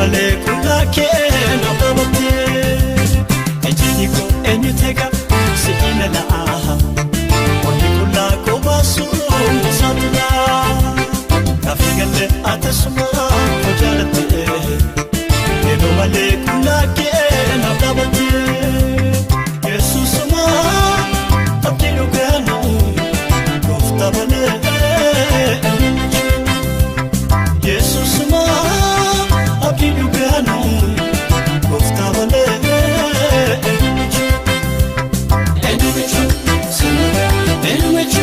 malee qullaa kee na dhaabbattee. Ejjiti koo eenyu teega si ilaalaa. Wanni qullaa koo baasu isaatu laa. Gaaffii galee atasuma koo jaalattee. Yeroo malee qullaa kee na dhaabbattee. Yesuusuma abdii dhugaanu gooftaa malee eenyu. Yesuusuma abdii dhugaanu gooftaa malee eenyu. Eenyu eenyu eenyu eenyu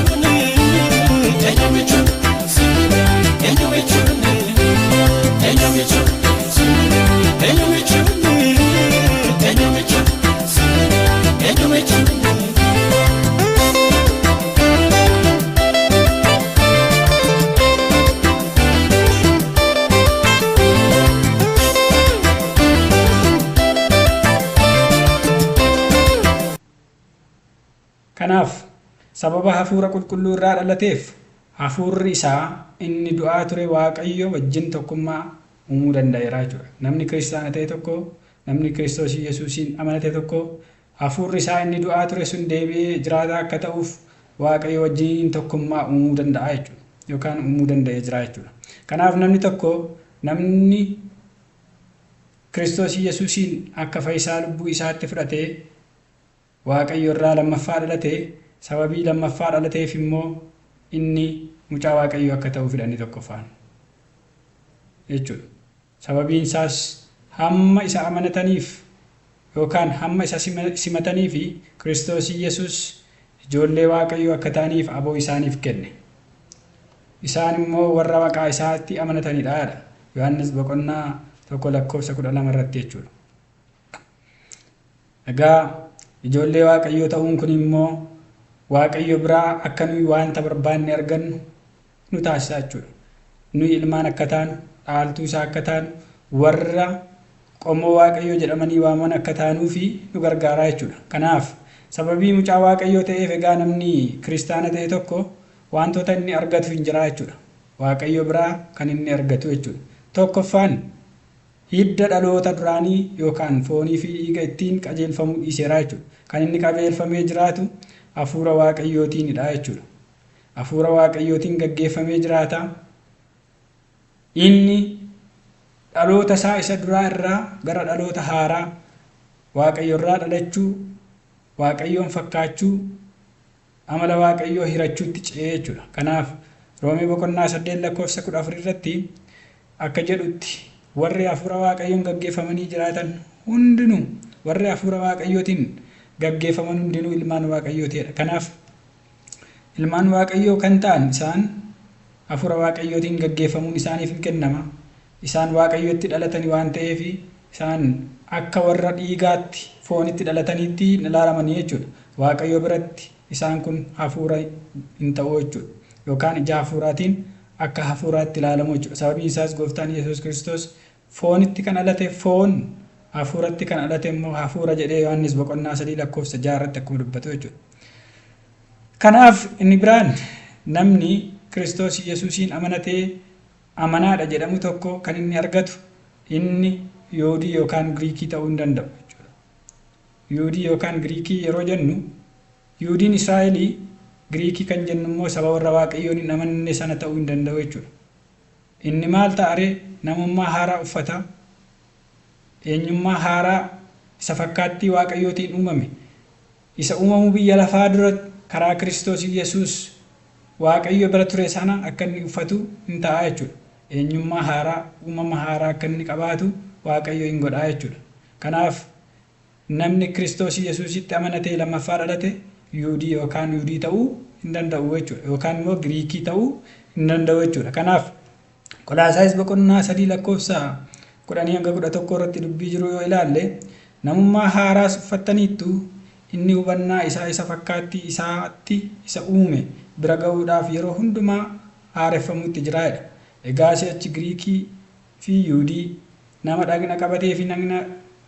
eenyu eenyu eenyu. Kanaaf sababa hafuura qulqulluu irraa dhalateef hafuurri isaa inni du'aa ture Waaqayyo wajjin tokkummaa uumuu danda'eera jechuudha. Namni kiristaana ta'e tokko, namni Kiristoos Yesuusiin amanate tokko hafuurri isaa inni du'aa ture sun deebi'ee jiraataa akka ta'uuf Waaqayyo wajjin tokkummaa uumuu danda'a jechuudha. Yookaan uumuu danda'ee jira jechuudha. Kanaaf namni tokko, namni Kiristoos Yesuusiin akka fayyisaa lubbuu isaatti fudhatee Waaqayyo irraa lammaffaa dhalatee, sababii lammaffaa dhalateef immoo inni mucaa Waaqayyoo akka ta'u fidhanii tokkoffaan jechuudha. Sababiin isaas hamma isa amanataniif yookaan hamma isa simatanii fi Kiristoos Yesuus ijoollee Waaqayyoo akka ta'aniif aboo isaaniif kenne. Isaan immoo warra maqaa isaatti amanatanidha jedha. Yohaannis boqonnaa 1 lakkoofsa 12 irratti jechuudha. Egaa ijoollee Waaqayyoo ta'uun kun immoo Waaqayyo biraa akka nuyi wanta barbaanne argannu nu taasisa jechuudha. Nuyi ilmaan akka taanu, dhaaltuu isaa akka taanu, warra qomoo Waaqayyoo jedhamanii waamaman akka taanuu fi nu gargaaraa jechuudha. Kanaaf sababii mucaa Waaqayyoo ta'eef egaa namni kiristaana ta'e tokko wantoota inni argatu hin jira jechuudha. Waaqayyo biraa kan inni argatu jechuudha. Tokkoffaan hidda dhaloota duraanii yookaan foonii fi dhiiga ittiin qajeelfamuu dhiiseera jechuudha. Kan inni qajeelfamee jiraatu hafuura Waaqayyootiinidha jechuudha. Hafuura Waaqayyootiin gaggeeffamee jiraata. Inni dhaloota isaa isa duraa irraa gara dhaloota haaraa Waaqayyo irraa dhalachuu, Waaqayyoon fakkaachuu, amala Waaqayyoo hirachuutti ce'ee jechuudha. Kanaaf Roomee boqonnaa 8 lakkoofsa 14 irratti akka jedhutti warri hafuura Waaqayyoon gaggeeffamanii jiraatan hundinuu, warri hafuura Waaqayyootiin gaggeeffaman hundinuu ilmaan Waaqayyootiidha. Kanaaf ilmaan Waaqayyoo kan ta'an isaan hafuura Waaqayyootiin gaggeeffamuun isaaniif hin kennama. Isaan Waaqayyotti dhalatanii waan ta'eef isaan akka warra dhiigaatti foonitti dhalataniitti hin ilaalamanii jechuudha. Waaqayyo biratti isaan kun hafuura hin ta'u jechuudha. Yookaan ija hafuuraatiin akka hafuuraatti ilaalamu jechuudha. Sababiin isaas gooftaan Yesuus Kiristoos foonitti kan dhalate foon, hafuuratti kan dhalate immoo hafuura jedhee Yohaannis boqonnaa 3 lakkoofsa 6 irratti akkuma dubbatu jechuudha. Kanaaf inni biraan namni Kiristoos Yesuusiin amanatee amanaadha jedhamu tokko kan inni argatu inni Yihuudii yookaan Giriikii ta'uu hin danda'u jechuudha. Yihuudii yookaan Giriikii yeroo jennu Yihuudiin Israa'elii, Giriikii kan jennu immoo saba warra Waaqayyoon hin amanne sana ta'uu hin danda'u jechuudha. Inni maal ta'a ree? Namummaa haaraa uffata. Eenyummaa haaraa isa fakkaattii Waaqayyootiin uumame, isa uumamuu biyya lafaa dura karaa Kiristoos Yesuus Waaqayyo bira ture sana akka inni uffatu hin ta'a jechuudha. Eenyummaa haaraa, uumama haaraa akka inni qabaatu Waaqayyo hin godhaa jechuudha. Kanaaf namni Kiristoos Yesuusitti amanatee lammaffaa dhalate Yihuudii yookaan Yihuudii ta'uu hin danda'u jechuudha. Yookaan immoo Giriikii ta'uu hin danda'u jechuudha. Kanaaf Qolaasaayis boqonnaa 3 lakkoofsa 10 hanga 11 irratti dubbii jiru yoo ilaalle, namummaa haaraas uffattaniittu, inni hubannaa isaa isa fakkaattii isaatti isa uume bira ga'uudhaaf yeroo hundumaa haareffamuutti jira jedha. Egaa si'achi Giriikii fi Yihuudii, nama dhagna qabatee fi dhagna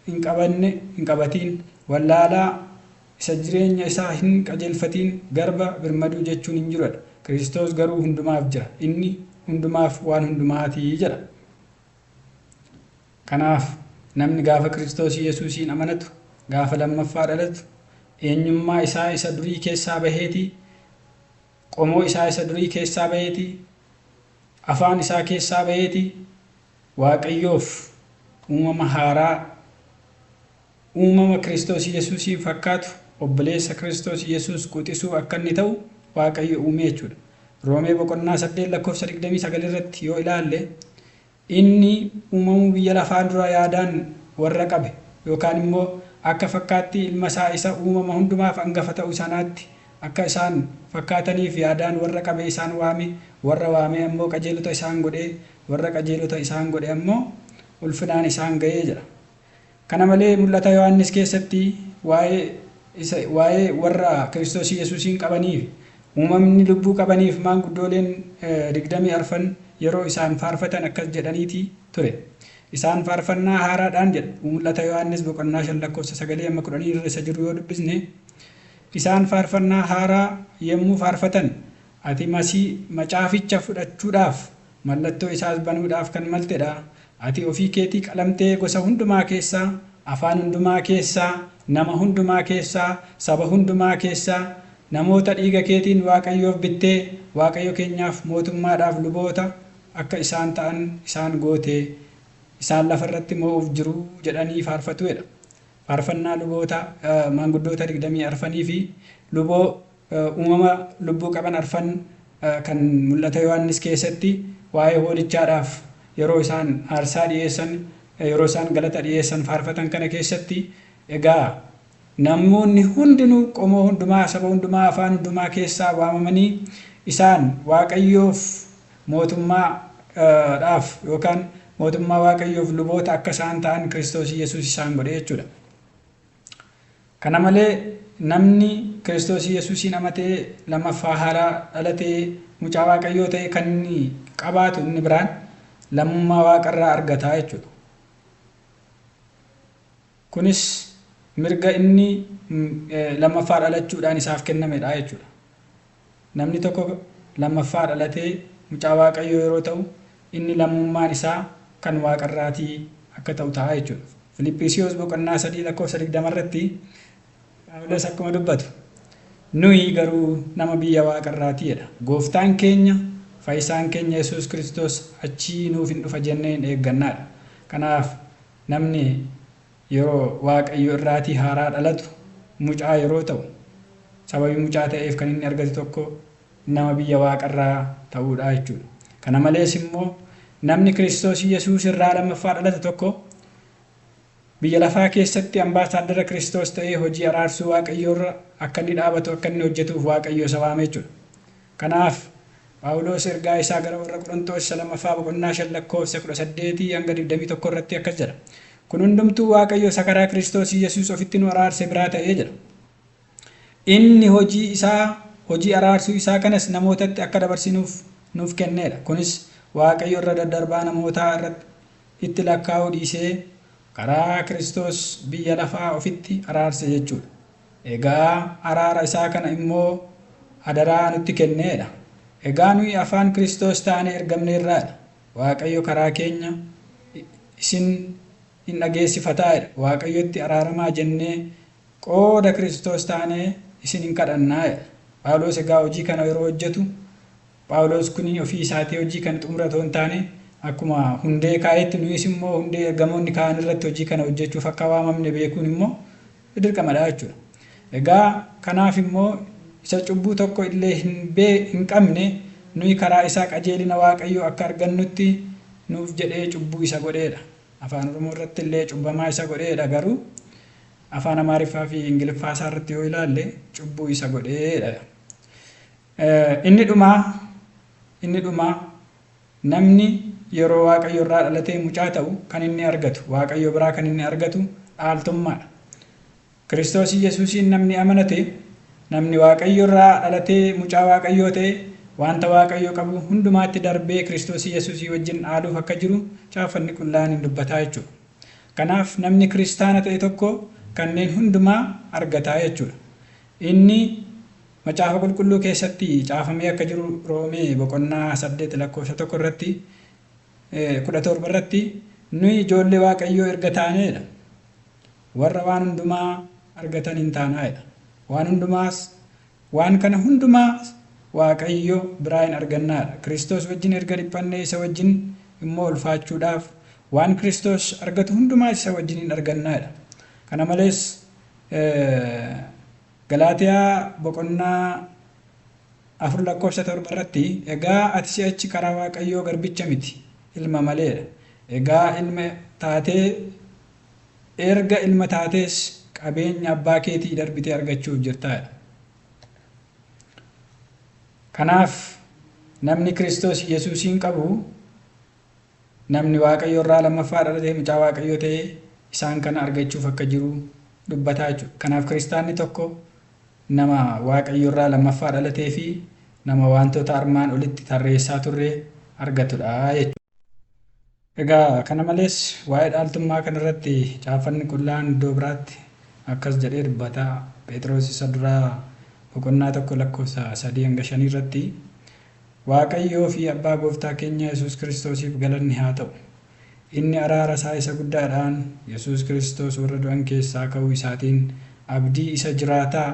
hin qabanne hin qabatiin, wallaalaa isa jireenya isaa hin qajeelfatiin, garba, birmaduu jechuun hin jiru jedha. Kiristoos garuu hundumaaf jira. Inni hundumaaf waan hundumaatii jedha. Kanaaf namni gaafa Kiristoos Yesuusiin amanatu, gaafa lammaffaa dhalatu, eenyummaa isaa isa durii keessaa baheetii, qomoo isaa isa durii keessaa baheetii, afaan isaa keessaa baheetii, Waaqayyoof uumama haaraa, uumama Kiristoos Yesuusiin fakkaatu, obboleessa Kiristoos Yesuus quxisuu akka inni ta'u Waaqayyo uume jechuudha. Roomee boqonnaa 8 lakkoofsa 29 irratti yoo ilaalle, inni uumamuu biyya lafaa dura yaadaan warra qabe yookaan immoo akka fakkaattii ilma isaa isa uumama hundumaaf hangafa ta'u sanaatti akka isaan fakkaataniif yaadaan warra qabe isaan waame, warra waame ammoo qajeelota isaan godhee, warra qajeelota isaan godhe ammoo ulfinaan isaan ga'ee jedha. Kana malee mul'ata Yohaannis keessatti waa'ee warra Kiristoos Yesuusiin qabaniif uumamni lubbuu qabaniif maanguddooleen 24 yeroo isaan faarfatan akkas jedhaniiti ture. Isaan faarfannaa haaraadhaan jedha. Mul'ata Yohaannis boqonnaa 5 lakkoofsa 9 amma 10 irra isa jiru yoo dubbisne, isaan faarfannaa haaraa yommuu faarfatan, ati masii macaaficha fudhachuudhaaf mallattoo isaas banuudhaaf kan maltedha. Ati ofii keetii qalamtee gosa hundumaa keessaa, afaan hundumaa keessaa, nama hundumaa keessaa, saba hundumaa keessaa namoota dhiiga keetiin Waaqayyoof bittee Waaqayyo keenyaaf mootummaadhaaf luboota akka isaan ta'an isaan gootee, isaan lafarratti moo'uuf jiru jedhanii faarfatu jedha. Faarfannaa luboota maanguddoota 24 fi luboo uumama lubbuu qaban arfan kan mul'ata Yohaannis keessatti waa'ee hoolichaadhaaf yeroo isaan aarsaa dhiyeessan, yeroo isaan galata dhiyeessan faarfatan kana keessatti, egaa namoonni hundinuu qomoo hundumaa, saba hundumaa, afaan hundumaa keessaa waamamanii isaan Waaqayyoof mootummaadhaaf yookaan mootummaa Waaqayyoof luboota akka isaan ta'an Kiristoos Yesuus isaan godhe jechuudha. Kana malee namni Kiristoos Yesuusiin amatee lammaffaa haaraa dhalatee mucaa Waaqayyoo ta'e kan inni qabaatu inni biraan lammummaa Waaqarraa argataa jechuudha. Kunis mirga inni lammaffaa dhalachuudhaan isaaf kennamedha jechuudha. Namni tokko lammaffaa dhalatee mucaa Waaqayyoo yeroo ta'u, inni lammummaan isaa kan Waaqarraatii akka ta'u ta'a jechuudha. Filiphisiyoos boqonnaa 3 lakkoofsa 20 irratti Phaawulos akkuma dubbatu, nuyi garuu nama biyya Waaqarraatii jedha. Gooftaan keenya fayyisaan keenya Yesuus Kiristoos achii nuuf hin dhufa jennee hin eeggannaadha. Kanaaf namni yeroo Waaqayyo irraatii haaraa dhalatu mucaa yeroo ta'u, sababii mucaa ta'eef kan inni argatu tokko nama biyya Waaqarraa ta'uudha jechuudha. Kana malees immoo namni Kiristoos Yesuus irraa lammaffaa dhalatu tokko biyya lafaa keessatti ambaasaaddara Kiristoos ta'ee hojii araarsuu Waaqayyoorra akka inni dhaabatu, akka inni hojjetuuf Waaqayyo isa waame jechuudha. Kanaaf Phaawulos ergaa isaa gara warra Qorontoos isa lammaffaa boqonnaa 5 lakkoofsa 18 hanga 21 irratti akkas jedha. Kun hundumtuu Waaqayyo isa karaa Kiristoos Yesuus ofitti nu araarse biraa ta'ee jedha. Inni hojii isaa, hojii araarsuu isaa kanas namootatti akka dabarsinuuf nuuf kenneedha. Kunis Waaqayyo irra daddarbaa namootaa irratti itti lakkaa'uu dhiisee karaa Kiristoos biyya lafaa ofitti araarse jechuudha. Egaa araara isaa kana immoo adaraa nutti kenneedha. Egaa nuyi afaan Kiristoos taanee ergamneerraadha. Waaqayyo karaa keenya isin hin dhageessifataadha. Waaqayyotti araaramaa jennee qooda Kiristoos taanee isin hin kadhannaadha. Phaawulos egaa hojii kana yeroo hojjetu, Phaawulos kun ofii isaatii hojii kana xumura otoo hin taane, akkuma hundee kaa'etti nuyis immoo hundee ergamoonni kaa'an irratti hojii kana hojjechuuf akka waamamne beekuun immoo dirqamadha jechuudha. Egaa kanaaf immoo isa cubbuu tokko illee hin qabne nuyi karaa isaa qajeelina Waaqayyoo akka argannutti nuuf jedhee cubbuu isa godheedha. Afaan Oromoo irratti illee cubbamaa isa godheedha, garuu afaan Amaariffaa fi Ingiliffaa isaa irratti yoo ilaalle cubbuu isa godheedha. Inni dhumaa namni yeroo Waaqayyo irraa dhalatee mucaa ta'u kan inni argatu, Waaqayyo biraa kan inni argatu dhaaltummaadha. Kiristoos Yesuusiin namni amanate, namni Waaqayyo irraa dhalatee mucaa Waaqayyoo ta'e, wanta Waaqayyo qabu hundumaatti darbee Kiristoos Yesuusii wajjin dhaaluuf akka jiru caaffanni qullaan hin dubbataa jechuudha. Kanaaf namni kiristaana ta'e tokko kanneen hundumaa argataa jechuudha. Inni macaafa qulqulluu keessatti caafamee akka jiru Roomee boqonnaa 8 lakkoofsa 1 irratti, 17 irratti Nuyi ijoollee Waaqayyoo erga taaneedha. Warra waan hundumaa argatan hin taanaadha. Waan hundumaas waan kana hundumaa Waaqayyo biraa hin argannaadha. Kiristoos wajjin erga dhiphannee isa wajjin immoo ulfaachuudhaaf waan Kiristoos argatu hundumaa isa wajjin hin argannaadha. Kana malees Galaatiyaa boqonnaa 4 lakkoofsa 7 irratti, "Egaa ati si'achi karaa Waaqayyoo garbicha miti, ilma maleedha. Egaa ilma taatee erga ilma taatees qabeenya abbaa keetii darbitee argachuuf jirtaadha." Kanaaf namni Kiristoos Yesuusiin qabu, namni Waaqayyo irraa lammaffaa dhalatee mucaa Waaqayyoo ta'ee, isaan kana argachuuf akka jiru dubbataa jechuudha. Kanaaf kiristaanni tokko nama Waaqayyo irraa lammaffaa dhalatee fi nama wantoota armaan olitti tarreessaa turre argatudha jechuudha. Egaa kana malees waa'ee dhaaltummaa kanarratti Caaffanni Qulqulluun iddoo biraatti akkas jedhee dubbata. Phexros isa duraa boqonnaa 1 lakkoofsa 3 hanga 5 irratti, "Waaqayyoo fi abbaa gooftaa keenya Yesuus Kiristoosiif galanni haa ta'u. Inni araara isaa isa guddaadhaan Yesuus Kiristoos warra du'an keessaa ka'uu isaatiin abdii isa jiraataa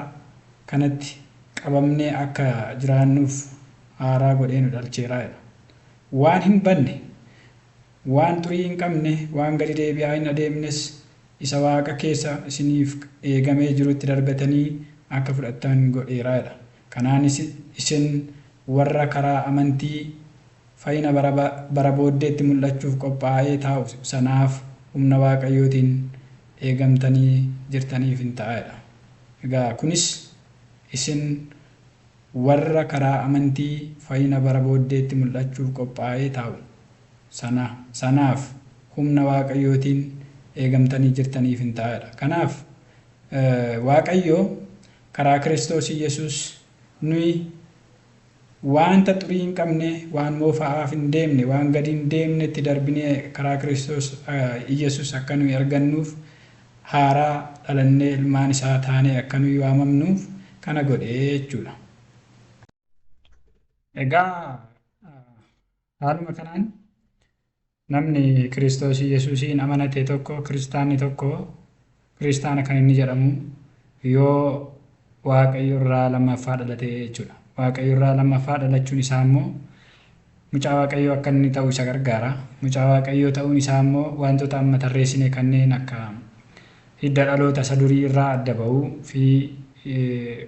kanatti qabamnee akka jiraannuuf haaraa godhee nu dhalcheera." "Waan hin badne, waan xurii hin qabne, waan gadi deebi'aa hin adeemnes isa waaqa keessa isiniif eegamee jirutti darbatanii akka fudhattan godheera." "Kanaanis isin warra karaa amantii fayyina bara booddeetti mul'achuuf qophaa'ee taa'u sanaaf humna Waaqayyootiin eegamtanii jirtaniif hin ta'edha. Egaa kunis isin warra karaa amantii fayyina bara booddeetti mul'achuuf qophaa'ee taa'u sana sanaaf humna Waaqayyootiin eegamtanii jirtaniif hin ta'edha. Kanaaf Waaqayyo karaa Kiristoos Yesuus nuyi wanta xurii hin qabne, waan moofa'aaf hin deemne, waan gadi hin deemnetti darbinee karaa Kiristoos Yesuus akka nuyi argannuuf, haaraa dhalannee ilmaan isaa taanee akka nuyi waamamnuuf kana godhee jechuudha. Egaa haaluma kanaan namni Kiristoos Yesuusiin amanate tokko, kiristaanni tokko, kiristaana kan inni jedhamu yoo Waaqayyo irraa lammaffaa dhalate jechuudha. Waaqayyo irraa lammaffaa dhalachuun isaa immoo mucaa Waaqayyoo akka inni ta'u isa gargaara. Mucaa Waaqayyoo ta'uun isaa immoo wantoota amma tarreessine kanneen akka hidda dhaloota isa durii irraa adda ba'uu fi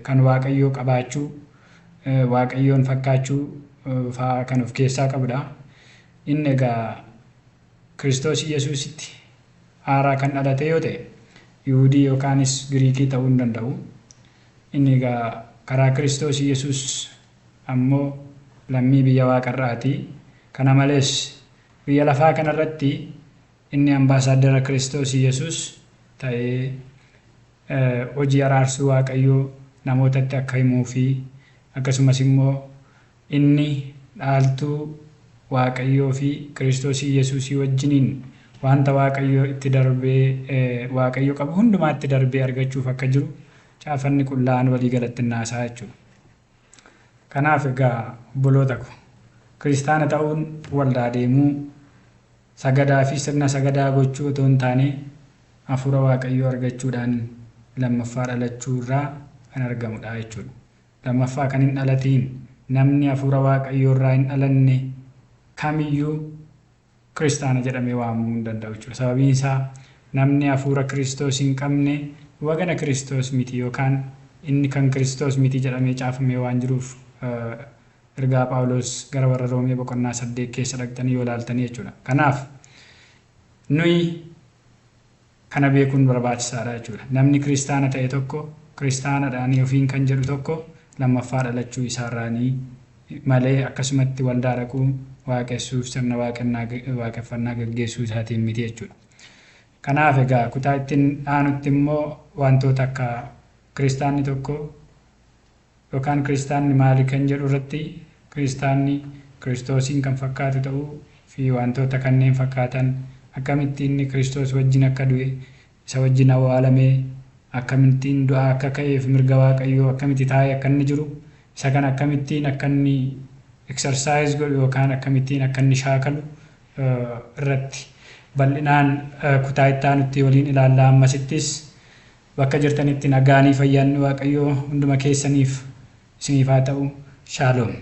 kan Waaqayyoo qabaachuu, Waaqayyoon fakkaachuu fa'aa kan of keessaa qabudha. Inni egaa Kiristoos Yesuusitti haaraa kan dhalate yoo ta'e, Yihuudii yookaanis Giriikii ta'uu hin danda'u. Inni egaa karaa Kiristoos Yesuus ammoo lammii biyya waaqarraati. Kana malees biyya lafaa kanarratti inni ambaasaaddara Kiristoos Yesuus ta'ee hojii araarsuu Waaqayyoo namootatti akka himuu fi akkasumas immoo inni dhaaltuu Waaqayyoo fi Kiristoos Yesuusii wajjiniin wanta Waaqayyo itti darbee Waaqayyo qabu hundumaatti darbee argachuuf akka jiru Caaffanni Qulqullaa'aan walii galatti naasaa jechuudha. Kanaaf egaa obboloota ko, kiristaana ta'uun waldaa deemuu, sagadaa fi sirna sagadaa gochuu otoo hin taane, hafuura Waaqayyoo argachuudhaan lammaffaa dhalachuu irraa kan argamudha jechuudha. Lammaffaa kan hin dhalatiin, namni hafuura Waaqayyoo irraa hin dhalanne kamiyyuu kiristaana jedhamee waamamuu hin danda'u jechuudha. Sababiin isaa namni hafuura Kiristoos hin qabne wagana Kiristoos miti yookaan inni kan Kiristoos miti jedhamee caafamee waan jiruuf, ergaa Phaawulos gara warra Roomee boqonnaa 8 keessa dhaqxanii yoo ilaaltanii jechuudha. Kanaaf nuyi kana beekuun barbaachisaadha jechuudha. Namni kiristaana ta'e tokko, kiristaanadhaanii ofiin kan jedhu tokko, lammaffaa dhalachuu isaarraanii malee akkasumatti waldaa dhaquu, waaqessuuf sirna waaqeffannaa gaggeessuu isaatiin miti jechuudha. Kanaaf egaa kutaa ittiin aanutti immoo wantoota akka kiristaanni tokko yookaan kiristaanni maali kan jedhu irratti, kiristaanni Kiristoosiin kan fakkaatu ta'uu fi wantoota kanneen fakkaatan, akkamitti inni Kiristoos wajjin akka du'e, isa wajjin awwaalamee, akkamittiin du'aa akka ka'eef mirga Waaqayyoo akkamitti taa'ee akka inni jiru, isa kana akkamittiin akka inni exercise godhu yookaan akkamittiin akka inni shaakalu irratti Bal'inaan kutaa itti aanutti waliin ilaallaa. Ammasittis bakka jirtanitti nagaanii fayyaanni Waaqayyoo hunduma keessaniif isiniif haa ta'u. Shaaloom.